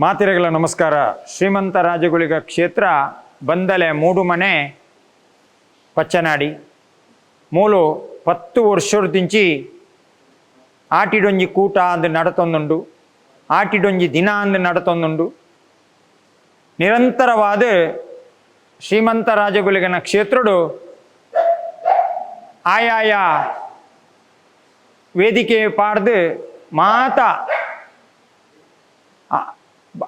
ಮಾತೆರೆಗ್ಲ ನಮಸ್ಕಾರ. ಶ್ರೀಮಂತ ರಾಜಗುಳಿಗ ಕ್ಷೇತ್ರ, ಬಂದಲೆ ಮೂಡುಮನೆ, ಪಚ್ಚನಾಡಿ. ಮೂಲು 10 ವರ್ಷದಿಂಚಿ ಆಟಿಡೊಂಜಿ ಕೂಟ ಅಂದು ನಡತೊಂದುಂಡು, ಆಟಿಡೊಂಜಿ ದಿನ ಅಂದು ನಡತೊಂದುಂಡು. ನಿರಂತರವಾದ ಶ್ರೀಮಂತ ರಾಜಗುಳಿಗನ ಕ್ಷೇತ್ರಡು ಆಯಾಯ ವೇದಿಕೆ ಪಾಡ್ದು ಮಾತ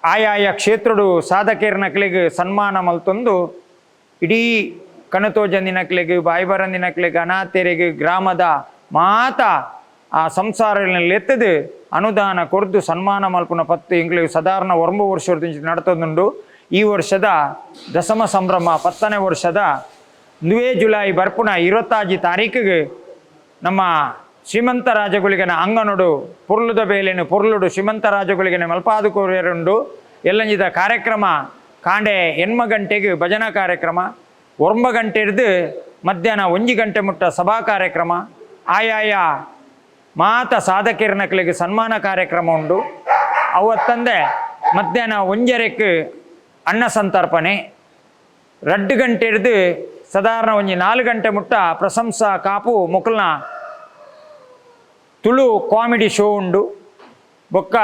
ಆಯಾಯ ಕ್ಷೇತ್ರಡು ಸಾಧಕರ್ನಕ್ಲೆಗ್ ಸನ್ಮಾನ ಮಲ್ತೊಂದು, ಇಡೀ ಕಣತೋಜಂದಿನಕ್ಲೆಗ್, ಬಾಯ್ಬರಂದಿನಕ್ಲೆಗ್, ಅನಾಥೆರೆಗ್, ಗ್ರಾಮದ ಮಾತ ಆ ಸಂಸಾರಗಳಲ್ಲಿ ಅನುದಾನ ಕೊರ್ದು ಸನ್ಮಾನ ಮಲ್ಪುನ ಪತ್ತು ಎಂಕ್ಲೆಗ್ ಸಾಧಾರಣ 9 ವರ್ಷ ನಡತೊಂದುಂಡು. ಈ ವರ್ಷದ ದಶಮ ಸಂಭ್ರಮ, 10ನೇ ವರ್ಷದ 1 ಜುಲೈ ಬರ್ಪುನ 26 ತಾರೀಕಿಗೆ ನಮ್ಮ ಶ್ರೀಮಂತ ರಾಜಗುಳಿಗನ ಅಂಗನೊಡು ಪೊರ್ಲುದ ಬೇಲೆನು ಪೊರ್ಲುಡು ಶ್ರೀಮಂತ ರಾಜಗುಳಿಗನ ಮಲ್ಪಾದು ಕೋರಿಯರುಂಡು. ಎಲ್ಲಂಜಿದ ಕಾರ್ಯಕ್ರಮ ಕಾಂಡೆ 8 ಗಂಟೆಗೆ ಭಜನಾ ಕಾರ್ಯಕ್ರಮ, 9 ಗಂಟೆ ಹಿಡ್ದು ಮಧ್ಯಾಹ್ನ 1 ಗಂಟೆ ಮುಟ್ಟ ಸಭಾ ಕಾರ್ಯಕ್ರಮ, ಆಯಾಯ ಮಾತ ಸಾಧಕಿರ್ನಕ್ಲೆಗ್ ಸನ್ಮಾನ ಕಾರ್ಯಕ್ರಮ ಉಂಡು. ಅವತ್ತಂದೆ ಮಧ್ಯಾಹ್ನ 1:30ಕ್ಕೆ ಅನ್ನ ಸಂತರ್ಪಣೆ, 2 ಗಂಟೆ ಹಿಡ್ದು ಸಾಧಾರಣ ಒಂಜಿ 4 ಗಂಟೆ ಮುಟ್ಟ ಪ್ರಶಂಸಾ ಕಾಪು ಮೊಕಲ್ನ ತುಳು ಕಾಮಿಡಿ ಶೋ ಉಂಡು. ಬೊಕ್ಕ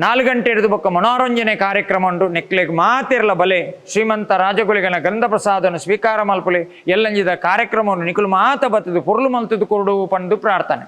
4 ಗಂಟೆ ಹಿಡಿದು ಬೊಕ್ಕ ಮನೋರಂಜನೆ ಕಾರ್ಯಕ್ರಮ ಉಂಡು. ನೆಕ್ಲೆಗ್ ಮಾತಿರ್ಲ ಬಲೆ, ಶ್ರೀಮಂತ ರಾಜಗುಳಿಗನ ಗಂಧ ಪ್ರಸಾದನ ಸ್ವೀಕಾರ ಮಲ್ಪಲೆ. ಎಲ್ಲಂಜಿದ ಕಾರ್ಯಕ್ರಮವನ್ನು ನಿಕುಲು ಮಾತ ಬತ್ತದು ಪೊರ್ಲು ಮಲ್ತದು ಕೊರಡು ಪಂದು ಪ್ರಾರ್ಥನೆ.